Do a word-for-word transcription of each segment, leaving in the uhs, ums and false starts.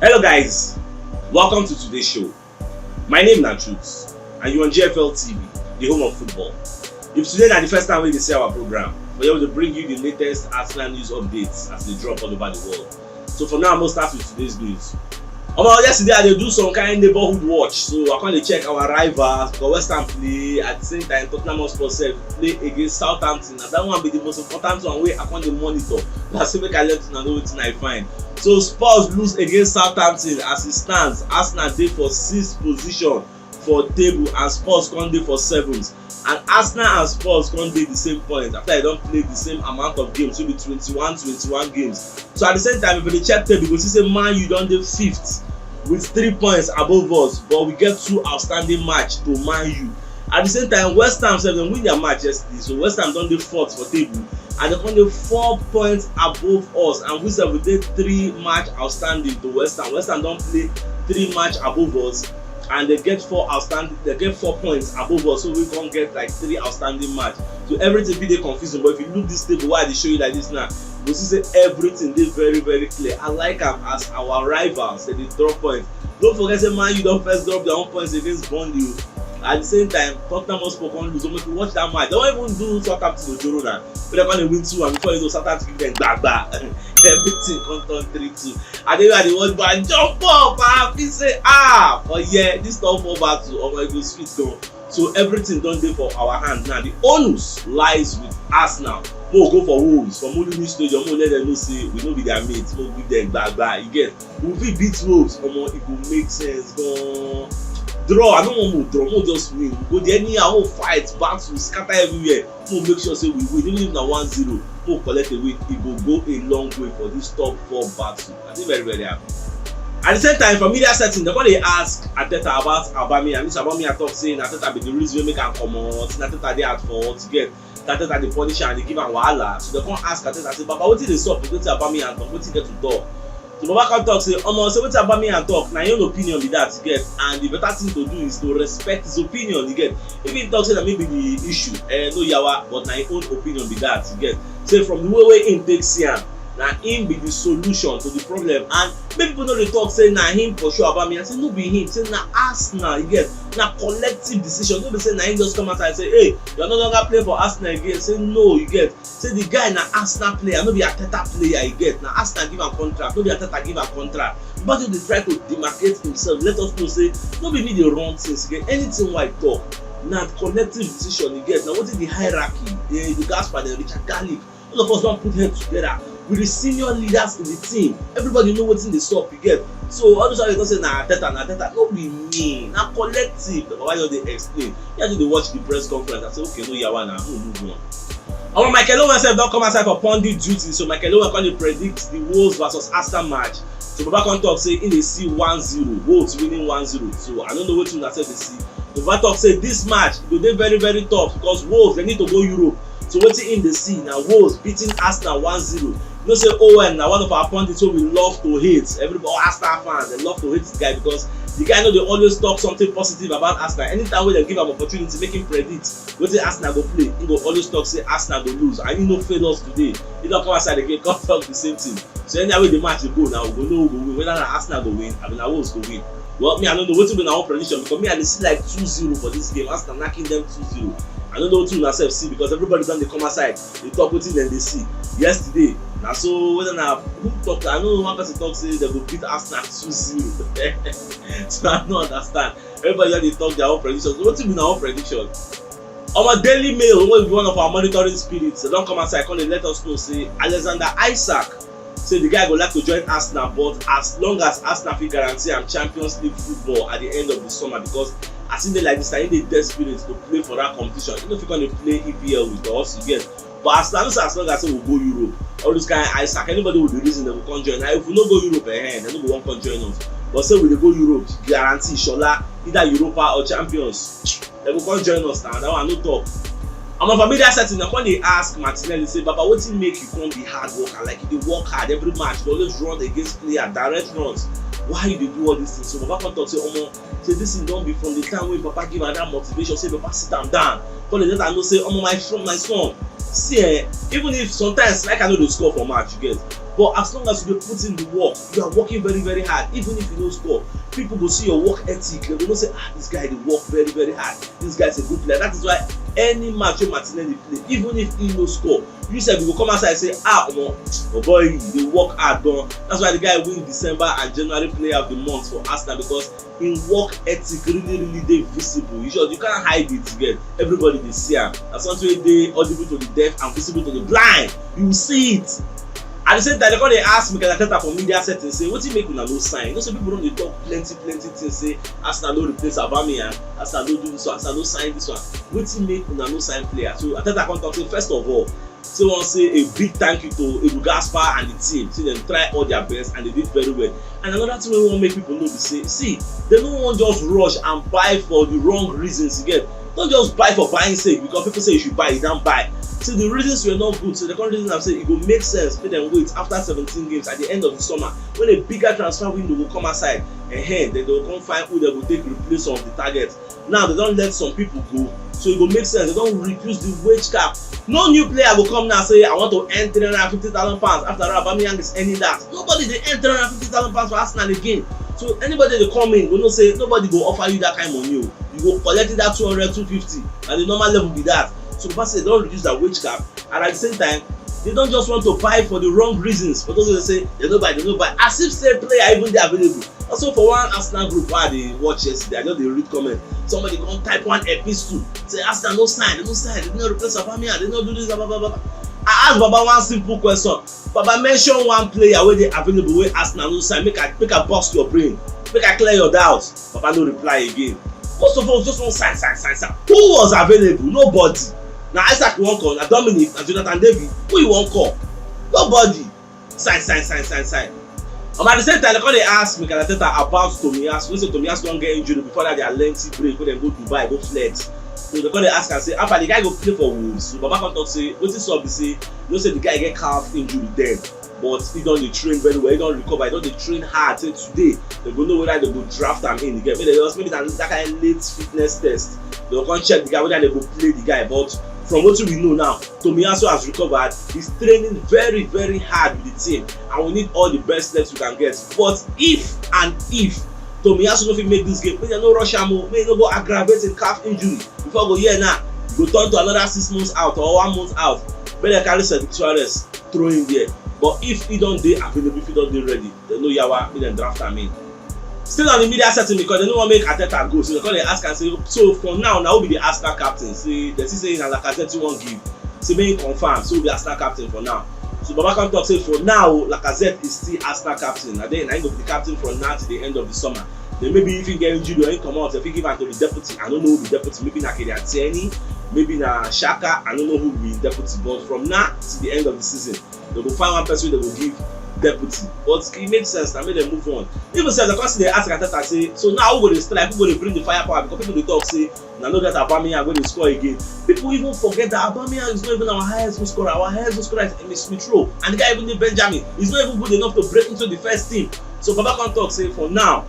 Hello guys, welcome to today's show. My name na Truth and you on G F L T V, the home of football. If today na the first time wey you dey see our program, for here we dey bring you the latest Arsenal news updates as they drop all over the world. So for now, I must start with today's news. Omo, yesterday I dey do some kind neighborhood watch, so I come dey check our rivals because West Ham play, at the same time Tottenham Hotspur sef play against Southampton. Na that one be the most important one wey I come dey monitor. Na so make I let una know wetin I find. So Spurs lose against Southampton. As it stands, Arsenal dey for sixth position for table and Spurs come dey for seventh. And Arsenal and Spurs come dey the same point after they don play the same amount of games, wey be twenty-one, twenty-one games. So at the same time, if you dey check table, you go see say Man U don dey fifth with three points above us, but we get two outstanding match to Man U. At the same time, West Ham sef, dem win their match yesterday, so West Ham don dey fourth for table and dem come dey four points above us, and we sef we dey three match outstanding to West Ham. West Ham don play three match above us and they get four outstanding, they get four points above us, so we come get like three outstanding match. So everything fit dey confusing, but if you look this table wey I dey show you like this now, you go see say everything dey very, very clear. I like am as our rivals dey dey drop points. Don't forget say Man U don first drop their own points against Burnley o. At the same time, Tottenham Hotspur come lose. So make you watch that match. They wan even do Southampton ojoro na, but they come dey win two one before you know Southampton give them gbagba. Everything come turn three two. I dey I dey watch, but I jump up, I feel say, ah, for here, this top four battle, omo, e go sweet gan. So everything don dey for our hand now. The onus lies with Arsenal. Mo go for Wolves for Mourinho Stadium. Mo let them know say we no be their mates. Mo give them gbagba. You get? We fit beat Wolves, omo, e go make sense gan. Draw, I no want mo draw. Mo just win. We go there anyhow, mo fight, battle, scatter everywhere. Mo make sure say we win, even if na one zero. Mo collect a win. E go go a long way for this top four battle. I dey very, very happy. At the same time, for media setting, they come dey ask Arteta about Aubameyang. This Aubameyang talk say na Arteta be the reason wey make am comot. Na Arteta dey at fault. You get? Na Arteta dey punish am, dey give am wahala. So they come ask Arteta say, "Baba, wetin dey sup with wetin Aubameyang talk? Wetin get to talk?" So Baba come talk say, "Omo, say wetin Aubameyang talk, na him own opinion be that, you get? And the better thing to do is to respect his opinion, you get? If he talk say na me be the issue, eh, no yawa, but na him own opinion be that, you get? Say from the way wey him take see am, na him be the solution to the problem." And make people no dey talk say na him pursue Aubameyang. Say no be him. Say na Arsenal, you get? Na collective decision. No be say na him just come outside say, "Hey, you are no longer playing for Arsenal again." Say no, you get? Say the guy na Arsenal player, no be Arteta player, you get? Na Arsenal give am contract, no be Arteta give am contract. But he dey try to demarcate himself, let us know say no be me dey run things, you get? Anything wey I talk, na collective decision, you get? Na wetin the hierarchy, eh, the Gasper, the Richard Garlic, all of us don put head together with the senior leaders in the team. Everybody know wetin dey sup, you get? So all those people say na Arteta, na Arteta, no be me, na collective. The Baba just dey explain. Me, I just dey watch the press conference. I say, "Okay, no yawa na, we move on." Omo, Michael Owen sef don come outside for pundit duty. So Michael Owen come dey predict the Wolves versus Arsenal match. So Baba come talk say he dey see one zero, Wolves winning one zero. So I no know wetin una sef dey see. So Baba talk say this match go dey very, very tough because Wolves, they need to go Europe. So wetin him dey see na Wolves beating Arsenal one zero. You know say Owen na one of our pundits wey we love to hate. Everybody, all Arsenal fans, they love to hate this guy because the guy no dey always talk something positive about Arsenal. Anytime wey they give am opportunity, make him predict wetin Arsenal go play, he go always talk say Arsenal go lose, and he no fail us today. He don come outside again, come talk the same thing. So anyhow wey the match dey go now, we go know who go win, whether na Arsenal go win, abi na Wolves go win. Well, me, I no know wetin be una own prediction, because me, I dey see like two zero for this game. Arsenal knocking them two zero. I no know wetin una sef see, because everybody don dey come outside dey talk wetin dem dey see. Yesterday, na so whether na who talk, I know one person talk say dem go beat Arsenal two zero. So I no understand. Everybody just dey talk their own prediction. So wetin be una own prediction? Omo, Daily Mail, wey be one of our monitoring spirits, dem don come outside come dey let us know say Alexander Isak say the guy go like to join Arsenal, but as long as Arsenal fit guarantee am Champions League football at the end of the summer, because as e dey like this, na him dey desperate to play for that competition. He no fit come dey play E P L with us, you get? But as long as, as long as say we go Europe, all those kind Isak, anybody with the reason dem go come join. Now if we no go Europe, eh, dem no go wan come join us. But say we dey go Europe, guarantee Shola, either Europa or Champions, dem go come join us now. That one no talk. Omo, for media setting, dem come dey ask Martinelli say, "Baba, wetin make you come be hard worker? Like, you dey work hard every match, you dey always run against player, direct runs. Why you dey do all these things?" So Baba come talk say, "Omo, say this thing don be from the time wey Papa give am that motivation, say Papa sit am down, come dey let am know say, omo, my son, my son, see, eh, even if sometimes, like, I no dey score for match, you get, But as long as you dey put in the work, you are working very, very hard. Even if you no score, people go see your work ethic. They go know say, "Ah, this guy dey work very, very hard. This guy is a good player." That is why any match wey Martinelli play, even if he no score, you sef you go come outside say, "Ah, omo, my boy, you dey work hard gan." That's why the guy win December and January player of the month for Arsenal, because im work ethic really, really dey visible. You sure you can't hide it again. Everybody dey see am. Na something wey dey audible to the deaf and visible to the blind. You see it. At the same time, they come dey ask Mikel Arteta for media setting say, "Wetin make una no sign?" You know say people don dey talk plenty, plenty things say Arsenal no replace Aubameyang, Arsenal no do this one, Arsenal no sign this one. Wetin make una no sign player? So Arteta come talk say, first of all, say wan say a big thank you to Edu Gaspar and the team. Say dem try all their best and they did very well. And another thing wey we wan make people know be say, see, they no wan just rush and buy for the wrong reasons again. Don't just buy for buying sake because people say you should buy, you don't buy. See, the reasons were not good, so the current reason I'm saying it go make sense make dem wait after seventeen games at the end of the summer when a bigger transfer window go come outside. Ehen, then they go come find who they go take replace some of the targets. Now they don let some people go, so e go make sense. They don reduce the wage cap. No new player go come now say, "I want to earn three hundred fifty thousand pounds." After all, Aubameyang is earning that. Nobody dey earn three hundred fifty thousand pounds for Arsenal again. So anybody dey come in, we know say nobody go offer you that kind of money. Oh. You go collect that two hundred, two fifty, and the normal level be that. So Barca don reduce that wage cap, and at the same time, they don't just want to buy for the wrong reasons. But those wey say they no buy, they no buy. As if say player even dey available. Also for one Arsenal group wey I dey watch yesterday, I just dey read comment. Somebody come type one epistle, say Arsenal no sign, they no sign, they no replace Aubameyang, they no do this, blah, blah, blah, blah. I ask Baba one simple question. Baba, mention one player wey dey available wey Arsenal no sign. Make I, make I burst your brain. Make I clear your doubts. Baba no reply again. Most of us just wan sign, sign, sign, sign. Who was available? Nobody. Na Isaac you wan call, na Dominic, na Jonathan David. Who you wan call? Nobody. Sign, sign, sign, sign, sign. Um, at the same time, they come dey ask Mikel Arteta about Tomiyasu. You know say Tomiyasu don get injury before that their lengthy break wey dem go Dubai, go flex. So they come dey ask am say, "How far the guy go play for Wolves?" So Baba come talk say, wetin sup be say, you know say the guy get calf injury then, but he don dey train very well, he don recover, he don dey train hard. Say today, they go know whether they go draft am in again. Maybe they just, maybe that, that kind of late fitness test. They go come check the guy, whether they go play the guy. But from wetin we know now, Tomiyasu has recovered. He's training very, very hard with the team, and we need all the best steps we can get. But if and if Tomiyasu no fit make this game, make dem no rush am o, make e no go aggravate im calf injury. Before go hear now, e go turn to another six months out or one month out. Make dem carry Cedric Soares, throw him there. But if he don dey available, if he don dey ready, dem no yawa, make dem draft am in. Still on the media setting, because they no wan make Arteta go, so they come dey ask am say, "So for now, na who be the Arsenal captain?" Say they see say na Lacazette you wan give. Say make he confirm, so who be Arsenal captain for now? So Baba come talk say for now, Lacazette is still Arsenal captain. Na then na him go be the captain from now till the end of the summer. Then maybe if he get injury or he comot, if he give am to the deputy, I no know who be deputy. Maybe na Kylian Tierney, maybe na Xhaka. I no know who be deputy. But from now till the end of the season, they go find one person wey they go give deputy. But e make sense na, make dem move on. Even sef, they come still dey ask Arteta say, "So now who go dey strike? Who go dey bring the firepower?" Because people dey talk say, "Na no get Aubameyang wey dey score again." People even forget that Aubameyang is not even our highest goal scorer. Our highest goal scorer is Emile Smith Rowe, and the guy even dey Benjamin. He's not even good enough to break into the first team. So Baba come talk say for now,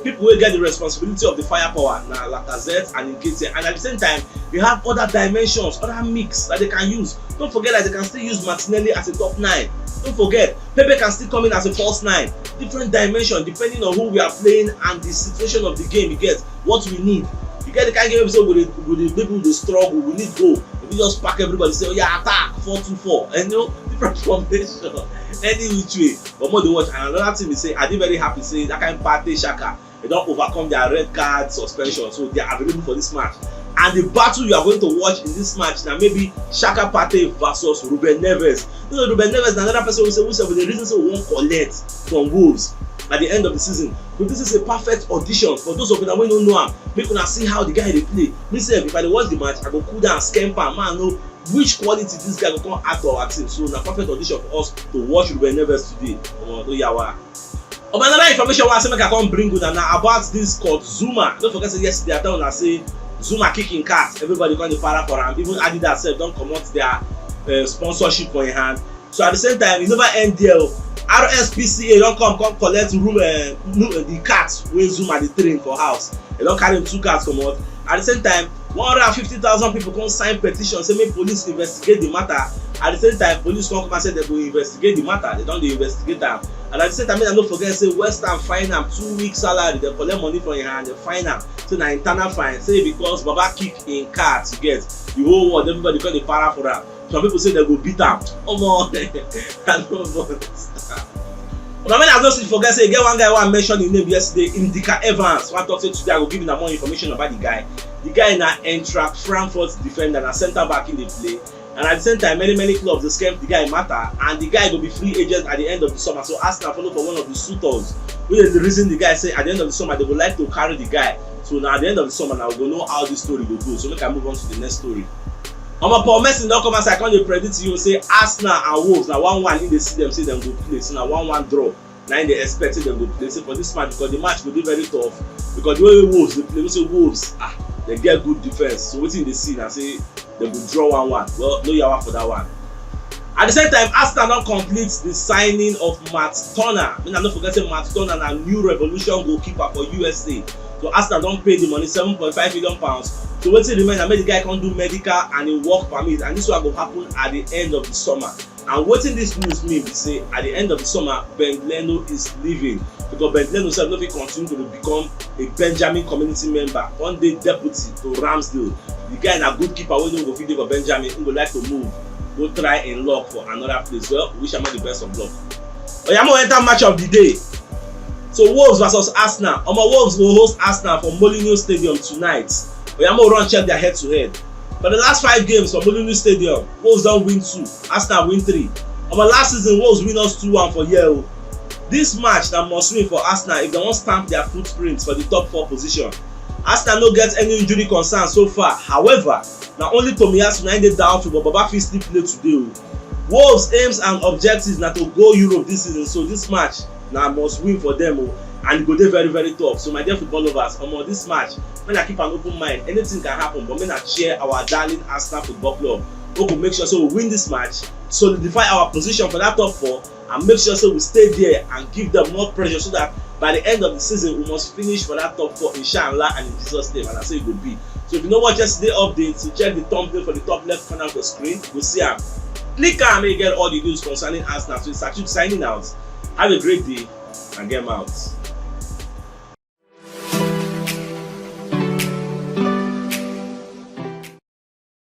people wey get the responsibility of the firepower na Lacazette and Nketiah, and at the same time, you have other dimensions, other mix that they can use. Don't forget that they can still use Martinelli as a top nine. Don't forget, Pepe can still come in as a false nine. Different dimension depending on who we are playing and the situation of the game. You get what we need. You get the kind of game wey be say we dey, we dey, maybe we dey struggle, we need goal. If you just pack everybody, say, "Oh yeah, attack, four two four," and you know, different formation, any which way. But more dey watch, and another thing be say, I dey very happy say that kind Partey, Xhaka, they don overcome their red card suspension, so they are available for this match. And the battle you are going to watch in this match na maybe Xhaka Partey versus Ruben Neves. You know, Ruben Neves na another person wey say, wey say we dey reason say we wan collect from Wolves at the end of the season. So this is a perfect audition for those of una wey no know am. Make una see how the guy dey play. Me sef, if I dey watch the match, I go cool down, scamp am, make I know which quality this guy go come add to our team. So na perfect audition for us to watch Ruben Neves today. Omo, no yawa. Omo, another information wey I say make I come bring una na about this Kurt Zouma. Don't forget say yesterday I tell una say Zouma kick im card. Everybody come dey para for am. Even Adidas sef don comot their, uh, sponsorship for im hand. So at the same time, e never end there o. R S P C A don come, come collect room, uh, no, uh, the cats wey Zouma dey train for house. They don carry him two cats comot. At the same time, one hundred and fifty thousand people come sign petition say make police investigate the matter At the same time, police come come and say dem go investigate the matter. Dem don dey investigate am. And at the same time, make I no forget say West Ham fine am two weeks salary. Dem collect money from him hand, dem fine am. Say na internal fine. Say because Baba kick him car to get the whole world, everybody come dey para for am. Some people say dem go beat am. Omo, I no understand. Una make I no still forget say e get one guy wey I mention him name yesterday, Ndika Evans. Wey I talk say today I go give una more information about the guy. The guy na Eintracht Frankfurt defender, na centre back him dey play. And at the same time, many many clubs dey scam the guy matter, and the guy go be free agent at the end of the summer. So Arsenal follow for one of the suitors wey dey reason the guy say at the end of the summer dem go like to carry the guy. So na at the end of the summer na we go know how this story go go. So make I move on to the next story. Omo, Paul Merson don come outside come dey predict to you say Arsenal and Wolves na one one him dey see dem say dem go play, say na one one draw na him dey expect say dem go play, say for this match, because the match go dey very tough, because the way wey Wolves dey play, you know say Wolves, ah, dem get good defence. So wetin him dey see na say dem go draw one one. Well, no yawa for that one. At the same time, Arsenal don complete the signing of Matt Turner. Make I no forget say Matt Turner na new revolution goalkeeper for U S A. So Arsenal don pay the money, seven point five million pounds. So wetin remain na make the guy come do medical and a work permit, and this one go happen at the end of the summer. And wetin this news mean be say at the end of the summer, Ben Leno is leaving, because Ben Leno sef no fit continue to become a Benjamin community member, come dey deputy to Ramsdale. The guy na good keeper wey no go fit dey for Benjamin, he go like to move, go try him luck for another place. Well, we wish am all the best of luck. Oya, make we enter match of the day. So Wolves versus Arsenal. Omo, Wolves go host Arsenal for Molineux Stadium tonight. Oya, make we run check their head to head. For the last five games for Molineux Stadium, Wolves don win two, Arsenal win three. Omo, last season Wolves win us two one for here o. This match na must win for Arsenal if dem wan stamp their footprint for the top four position. Arsenal no get any injury concern so far. However, na only Tomiyasu na him dey doubtful, but Baba fit still play today o. Wolves aims and objectives na to go Europe this season, so this match na must win for them o, and e go dey very very tough. So my dear football lovers, omo, this match, make una keep an open mind. Anything can happen, but make una cheer our darling Arsenal Football Club. We go make sure say we win this match, solidify our position for that top four, and make sure say we stay there and give them more pressure, so that by the end of the season we must finish for that top four, inshallah, and in Jesus' name. And I say it go be. So if you no watch yesterday update, so check the thumbnail for the top left corner of the screen. You go see am. Click am, make you get all the news concerning Arsenal. So it's Sachuk signing out. Have a great day and get out.